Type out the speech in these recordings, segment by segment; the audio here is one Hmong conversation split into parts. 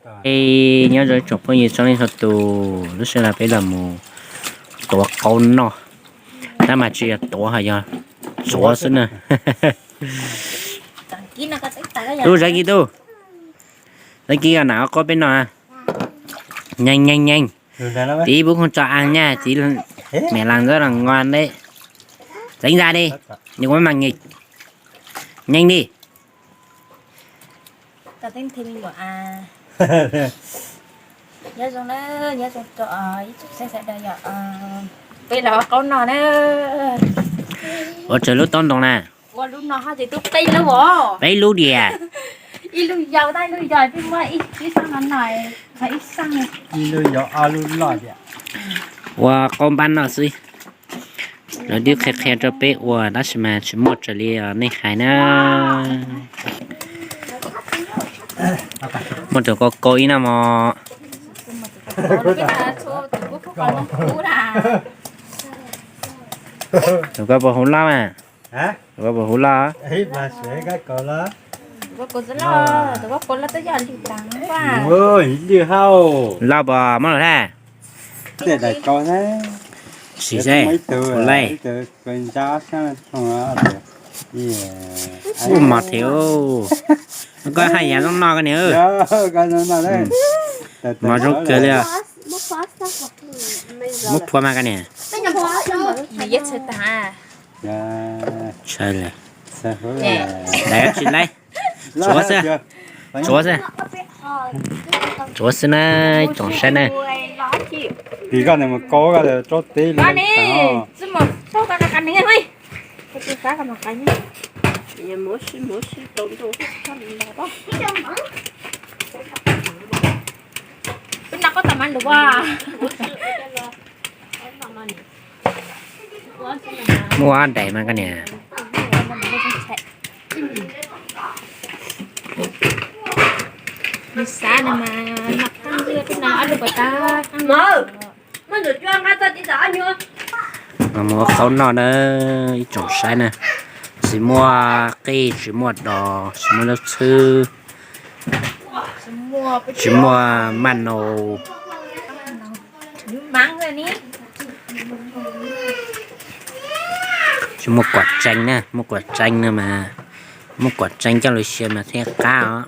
Es nyob zoo ib tsoom phooj ywg txhua leej txhua tus, lub sij hawm no peb los mus tuav qaub noj, tab mas tsis yog tuav ho yog tsuav xwb na. Tub Zab Kis tub, Zab Kis os, nam qaub peb noj. Nyeej nyeej nyeej. Txiv pub khoom tso a nyaj txiv, me las ntxab los nqua neb. Txeev ntxa di, nws ua mas nyeej, nyeej di. Nyob zoo na, nyob zoo rau ib tsoom saib sawv daws yom. Peb los ua qaub noj na. Ua tsawg lub taub ntoo na? Ua lub no ho ces twb peb lub os. Peb lub diam. Ib lub yau tab ib lub yau twb muab ib xeeb no no, ib xeeb. Ib lub yau ob lub loj diam. Ua qaub npab noj xwb. Lawv twb qhia qhia rau peb ua tab sis mas tsis muaj raws li nej hais na. Muaj tus kau kau ib no mos. Tus koj puas hu loj mas? Tus koj puas hu loj? Loj puas muab lawm thiab? Sim xwb, lej. Ub mos thiab, koj haj yam zoo noj koj niam. Mos zoo kawg li. Muab phua mas koj niam. Tshaj li. Daim tsis laib. Tsuav xwb. Tsuav xwb. Tsuav xwb na, tsoom saib na. Tim koj niam mus kau koj tsob teb li. Muaj daim mas koj niam. Mus ua qaub noj na, ib tsoom saib na. Tsis muaj qij, tsis muaj dos, tsis muaj lub txhwb, tsis muaj maj nau. Tsis muaj kuam tseeb na, muaj kuam tseeb no mas, muaj kuam tseeb coj lus xyaw mas thiaj qab os.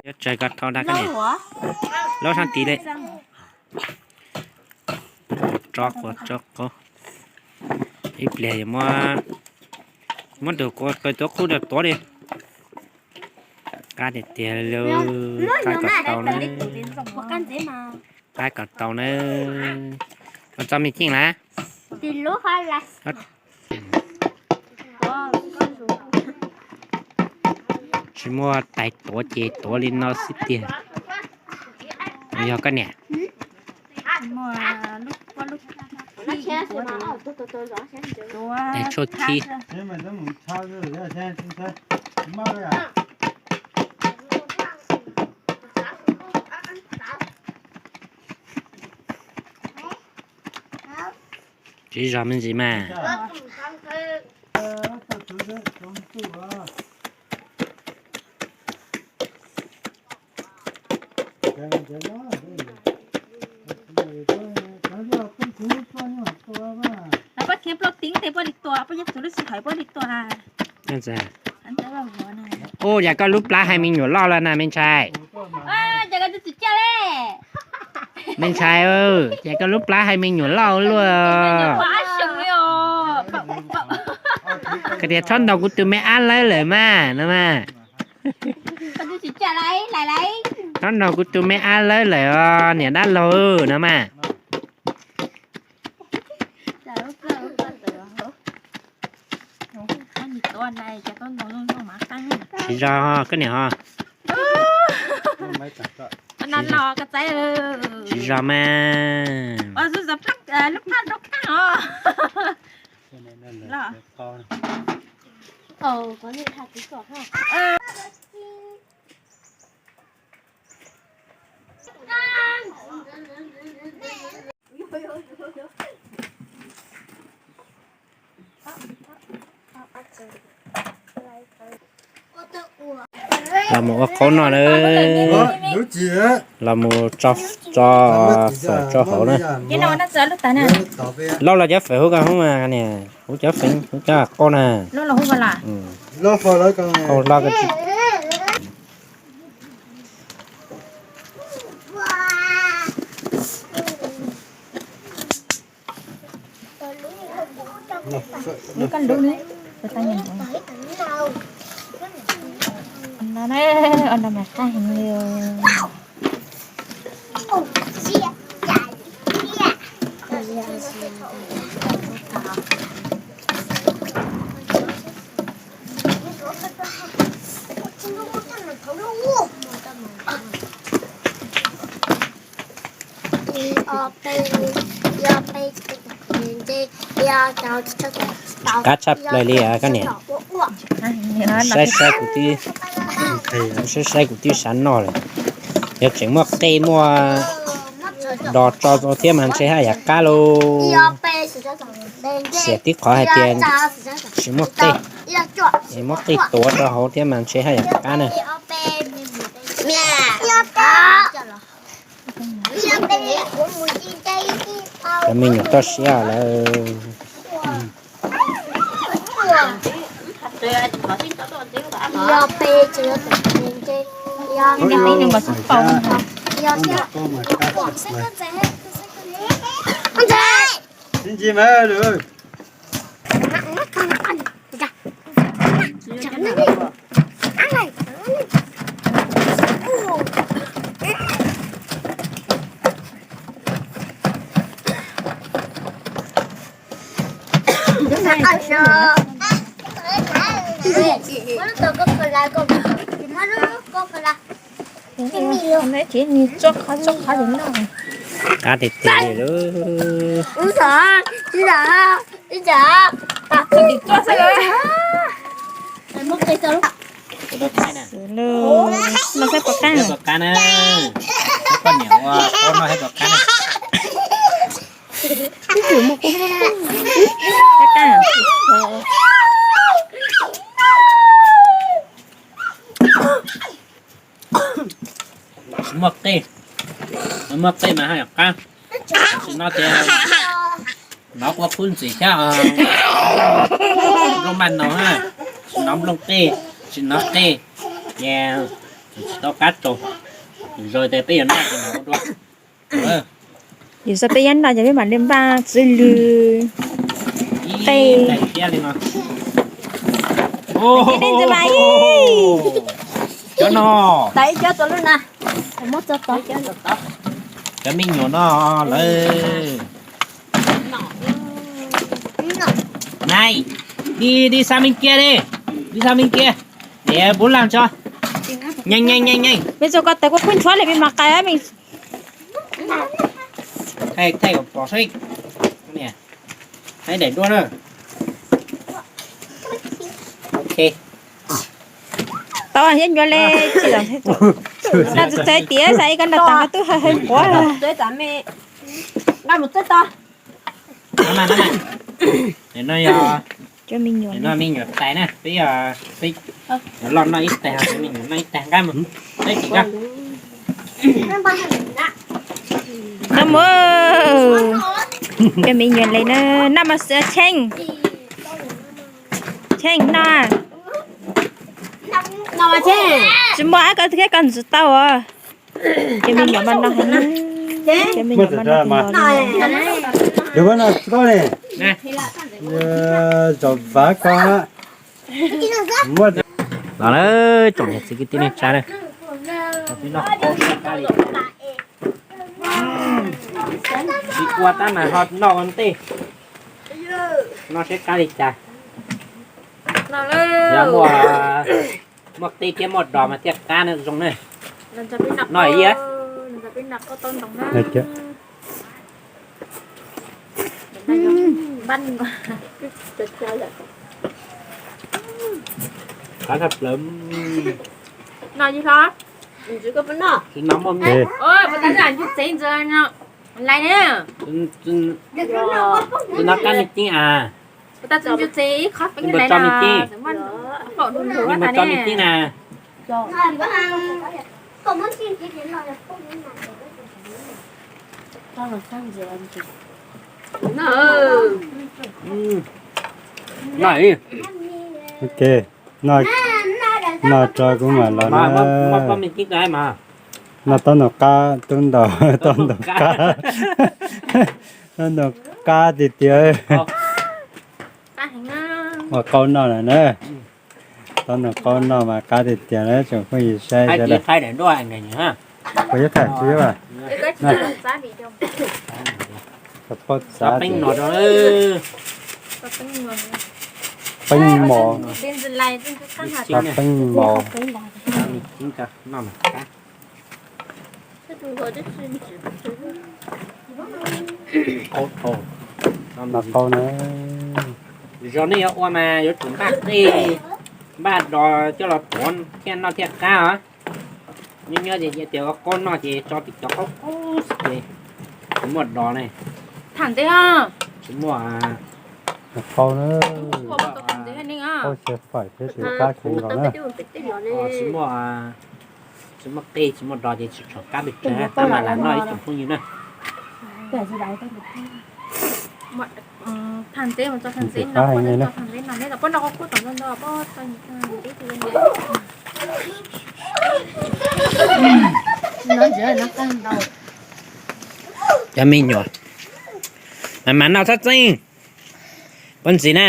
Yuav tsawg koj thau dag koj niam. Laub sab tid li. Tso qau, tso qau. Ib pliag yuav muab, muab tus kua qw tuav qub rau tuav li. Qab tiag tiag li, qab kom tau na. Qab kom tau na. Ua tso me ceej lawm. Tsis muaj tais tuav ces tuav li no xwb tiag. Yog koj niam. Tais tshuaj khib. Tsis zog me ntsis mas. Ub, yam koj lub plab hais me nyuam loj lawm na me ntxhais. Me ntxhais, yam koj lub plab hais me nyuam loj luaj. Koj tias txhob ntaus kuv tus me ab lawb lawm mas no mas. Txhob ntaus kuv tus me ab lawb lawm os niam dab laug no mas. Tsis zog koj niam ho. Tsis zog mas. Los mus ua qaub noj na. Los mus tso, tso fawm tso hauv na. Lauj, los cov fawm hub ko hub niam, hub cov feev, hub cov qaub na. Qaub hlo ko. Qab tshaj plaws li koj niam. Saib saib kuv twb, saib saib kuv twb sab noj lawm. Yog tseem muaj qej muaj dos tso thiab mas ntshe haj yam qab lauj. Xiam tib qhov hais tias tsis muaj qej, es muab qej tuav rau hauv thiab mas ntshe haj yam qab na. Cov me nyuam toj siab lawm. Qab tiag tiag li lawm. Noj saib puas qab na. Poj niam ua qaub noj saib puas qab na. Muaj qej, muaj qej mas haj yam qab. Tam sim no ces nov kua kub ntxim thiab, nplooj maj no, tsis nov nplooj qej, tsis nov qej, ces tsis tau qab tsaus. Zoo tias peb yuav noj ces nov ua dua. Yus xav peb yuav noj ces peb mam li npaj txwv lws qej. Cov no, cov me nyuam no lawm. Nai, đi, đi xa bên kia đi. Đi xa bên kia. Để bố làm cho. Nhanh, nhanh, nhanh, nhanh. Bây giờ con tới con phun thuốc này vì mà cái mình. Thay, thay của bỏ xích. Nè. Hãy để đua nữa. Ok. Tau thiab nyuam li, tsis tau thiab. Tau txais tias xav ib koj nrog tas koj twb hơi hơi quav. Cov me nyuam, no me nyuam tais na, peb, peb loj noj ib tag, cov me nyuam noj ib tag nqab mus. Peb tsis noj. Noj mus. Cov me nyuam li na, noj mas xwb Tsheej. Tsheej noj. Tsis muaj ab koj thiab koj ntxim tau os. Cov me nyuam mas no heev. Cov me nyuam mas no heev. Zov vav ko. Los lawm tsoom niam txiv kwv tij neej tsa na. Tsis ua tab mas ho noj ua ntej. Noj seb qab li cas. Yog muaj, muaj qij thiab muaj dos mas thiaj qab na zoo na. Noj ib yam. Qab tshaj plaws. No yig hlo. Tsis no muaj me. Ua tas ncuj txiv ntxawg no lais ne. Tsis no kab me ceeb a. Ua tas txog ncuj txiv ib qho peeb lais no. Npawg tso me ceeb na. No, ok, no tso kuv mam los na. No tau ntaus qab, tau ntaus, tau ntaus qab, tau ntaus qab tiag tiag. Ua qaub noj lawm na. Tau ntaus qaub noj mas qab tiag tiag na tsoom phooj ywg saib sawv daws. Puas yuav tham tsis yuav? Paub txav tias peeb mos, txav peeb mos. Mas qau na. Zos nej yuav ua mas yuav tsum npaj qej, npaj dos coj los tuav thiaj noj thiaj qab os. Nyob nyob ces tias ua qaub noj ces tso tim cov qaub qaub xwb ces tsis muaj dos ne. Tham ntev os. Tsis muaj. Qaub na. Qaub xyaw faim thiab tus qab kheev nkaus na. Tsis muaj, tsis muaj qej tsis muaj dos ces tsis tshua qab pes tsawg tab mas lam noj ib tsoom phooj ywg na. Tham ntev mas tso tham ntev no, tham ntev no, nej puab noj qab qub tom ntej no, puab tso tham ntev. Cov me nyuam, mas mas noj txhob txeeb, puab ntxiv na.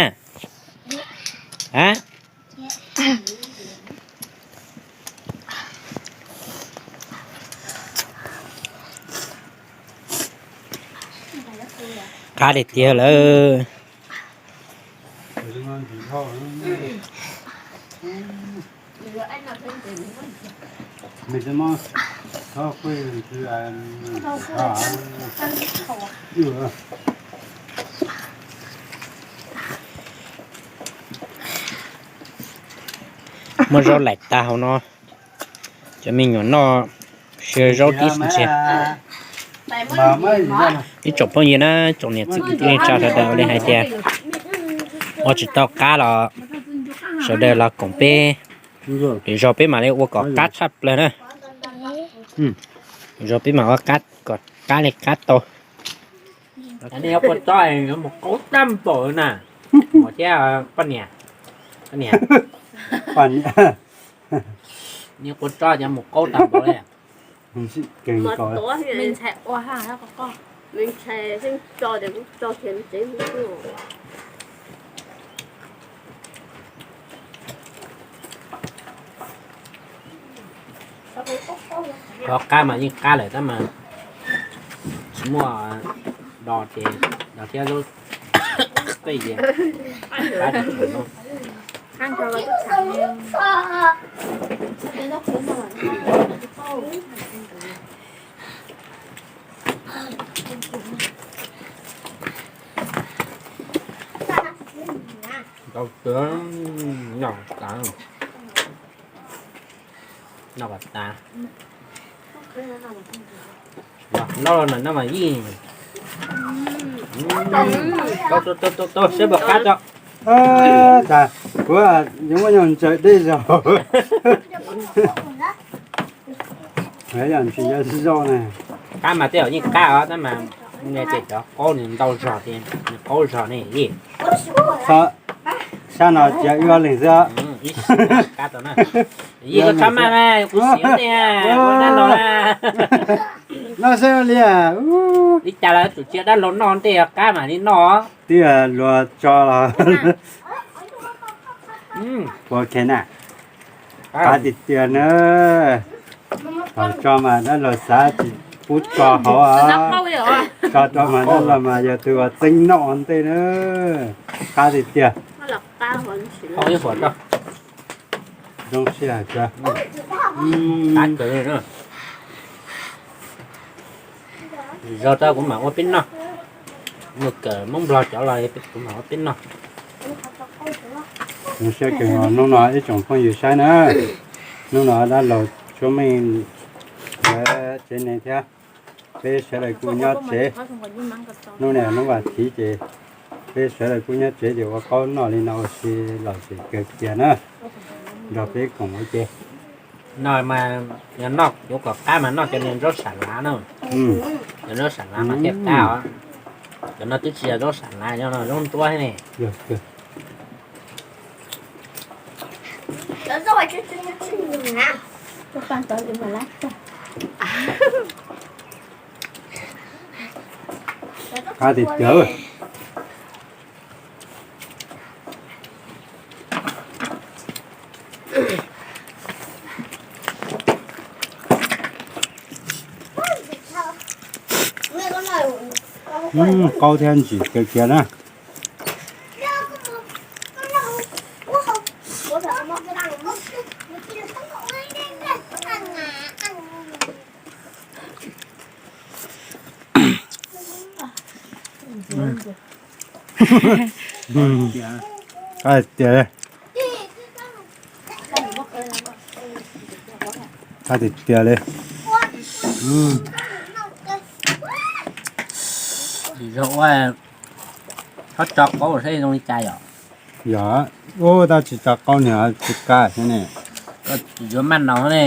Qab tiag tiag lawm. Muab zaub laim tag hauv no, cov me nyuam noj sia zaub tib si ntsia. Ib tsoom phooj ywg na, tsoom niam txiv kwv tij neej tsa sawv daws ua li hais tias ua tsis tau qab los sawv daws los koom peb, lwm zaug peb mam li ua kom qab tshaj plaws na. Lwm zaug peb mam ua kom qab li qab tau. Nej yuav kua txob yuav mus qaub tag npaum na. Mos thiab poj niam, poj niam, nej kua txob yuav mus qaub tag npaum li. Qhov qab mas yeej qab lawm tab mas tsis muaj dos ces, dos thiab zaub qej ces qab tsis tshua no. Ntau kawg, noj tas, noj kom tas. Noj los noj mas yeej, tau tau tau tau saib puas qab tso. Tas, kuv yuav muab nyuag ntsaws dej zaug. Yog ntsis yuav zaub na. Qab mas tej zaum yeej qab os, tab mas nws tias cov qaub nws ntau zog ces nws qaub zog ne. Sab no cia wb ob leeg xwb. Ib sim qab tau na. Yig koj txhob maj mas kuv sim ua ntej, ua dab laug na. Noj saib ua li. Li cas los tsum cia dab laug noj ntej qab mam li noj. Twb luag tso los. Ua ok na. Qab tiag tiag na. Thaum tso mas dab laug xav tsis pub tso hauv, tso rau mas dab laug mas yog tus uas txeeb noj ua ntej na. Qab tiag tiag. Zoo siab hais tias zog tau kuv mam ua peb noj. Mus kawm Hmoob Nplog cov los kuv mam ua peb noj. Zoo siab kawg hnub no ib tsoom phooj ywg saib na, hnub no dab laug Tshuab Meej lawv tsev neeg thiab peb sawv daws kuj nyob tsev. Hnub no hnub vas thiv ces peb sawv daws kuj nyob tsev ces ua qaub noj li no ua si lom zem kawg kiag na, nrog peb koom ua ke. No mas yog noj yuav kom qab mas noj cov niag zaub sam lav na. Cov zaub sam lav mas thiaj qab os. Cov no twb tsis yog zaub sam lav, cov no zaub ntsuab ne. Qab tiag tiag. Qaub thiab ntsim kawg kiag na. Qab tiag li. Qab tiag tiag li. Zoo ua, txhob tso qaub saib zoo li cas yom. Yog, ua tab tsis tso qaub niag tsis qab thiab ne. Yuav maj naus ne.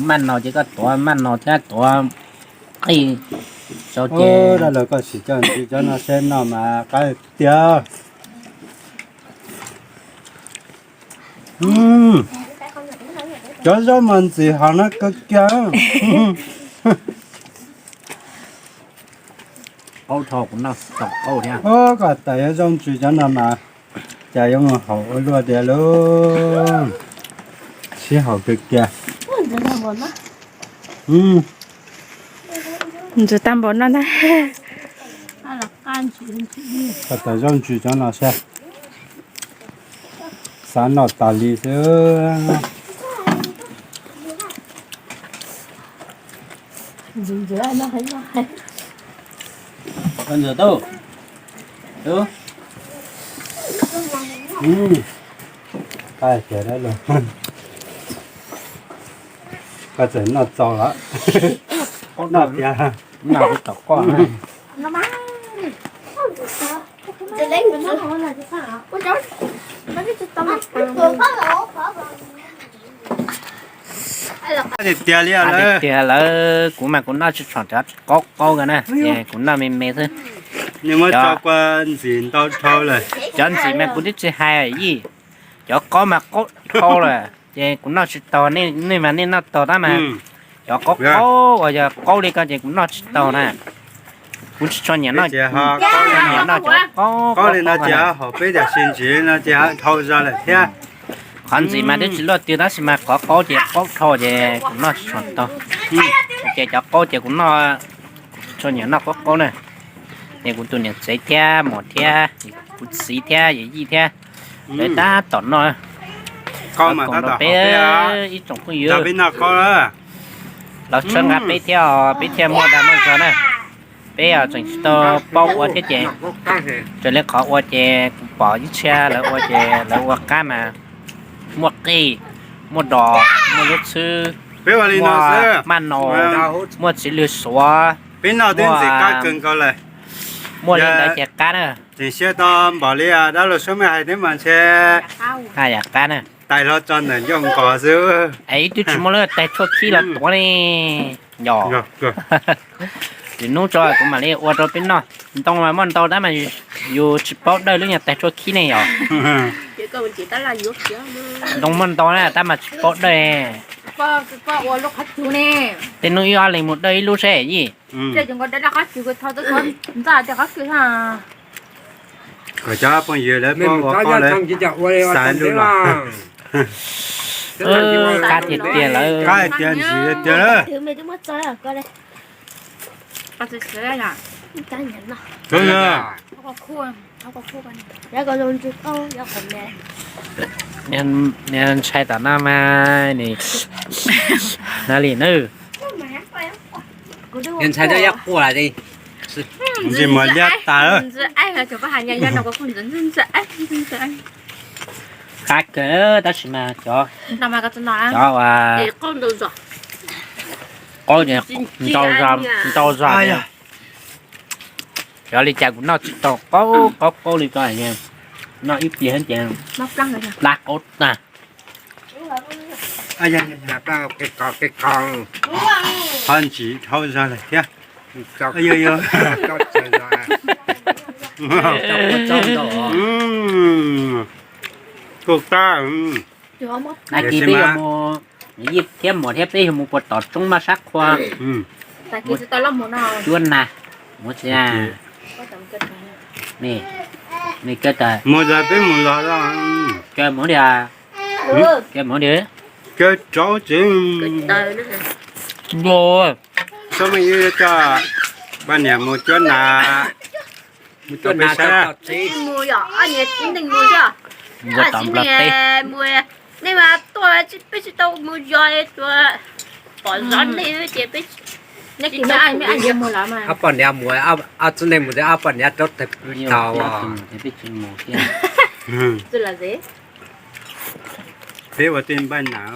Maj naus ces koj tuav maj naus thiab tuav qij sau ces. Dab laug koj sim coj ntxiv cov no seb noj mas qab tiag. Cov zaub mas ntxim haum no kawg kiag. Qaub dhau kuv noj tau qaub thiab. Koj tais yuav zaub ntsws cov no mas cas yuav mus haum ua luaj tiag lauj. Sib haum kawg kiag. Ntxim tag npaum no ntag. Koj tais zaub ntsws cov no saib. Xav noj tas li xwb. Ntxim ntxim no hais no hais. Koj ntxim tau. Koj txawm noj txaus lawm. Noj tiag. Noj kuv tom koj na. Tiag tiag li lawm. Tiag lawm, kuv mas kuv noj tsis tshua cov qaub qaub ko na, ces kuv noj me me xwb. Nws muab tso kua ntxim ntau dhau lawm. Cov ntxim mas kuv twb tsis hais yij, cov qaub mas qaub dhau lawm ces kuv noj tsis tau, nej mas nej noj tau tab mas. Cov qaub qaub uas yog qaub li ko ces kuv noj tsis tau na. Kuv tsis tshua nyiam noj, nyiam noj cov qaub qaub li no ces haum peb cov sib ntsis no ces dhau zog lawm thiab. Qhov ntxim mas twb tsis luaj twg tab sis mas qhov qaub ces qaub dhau ces kuv noj tsis tshua tau. Ces cov qaub ces kuv noj, kuv tsis tshua nyiam noj qaub qaub na. Ces kuv tus niam tsev thiab muam thiab kuv txiv thiab yawm yij thiab lawv tab tom noj. Qaub mas tab tom peb ib tsoom phooj ywg, peb noj qaub, los tshawb nqa peb thiab os, peb thiaj muaj dag muaj zog na. Peb tseem tsis tau paub ua thiab ces, raws li qhov ua ces kuv pom ib txhia lawv ua ces lawv ua qab mas muaj qij, muaj dos, muaj lub txhwb, muaj maj nau, muaj txiv lwg suav, muaj li ntawd ces qab na. Tseem siab tau npaum li dab laug Suab Meej hais thiab mas ntshe yam qab na, tais hlo tso ntawm ncauj nqos xwb. Es ib tug tsis muaj lub tais tshuaj khib los tuav ne. Yog, lwm hnub tso kuv mam li ua rau peb noj. Ntoo mas muaj ntau tab mas yus tsis paub dawj lub nyuag tais tshuaj khib ne yom. Ntoo muaj ntau na tab mas tsis paub dawj. Tej hnub wb ob leeg mus dawj ib lub seb yij. Kom cov phooj ywg lawv paub ua qaub lawv xav lub los. Qab tiag tiag lawm. Qab tiag ntsim tiag lawm. Niag ntshai tom no mas nws na li na. Ntshai twb yog quaj li. Ntxim muag liab tas. Qab kawg tab sis mas cov, cov uas qaub ntau zog, cov li cas kuv noj tsis tau, qaub qaub qaub li ko, noj ib pliag ces plab qaub tag. Qhov ntsis dhau zog lawm thiab. Kuj tab. Nag kis peb yuav mus, yij thiab muam thiab peb yuav mus puag tom roob maj sab qhua, cuab nas, mus tsis, mus tsis, mus li, mus li, txhob me coj poj niam mus cuab nas, mus cuab nas, nej mas tuaj peb tsis tau mus zov, pom zov nej ces peb, ob poj niam mus, ob txiv neej mus, ob poj niam rau tag tau. Peb ua tej npaj nas.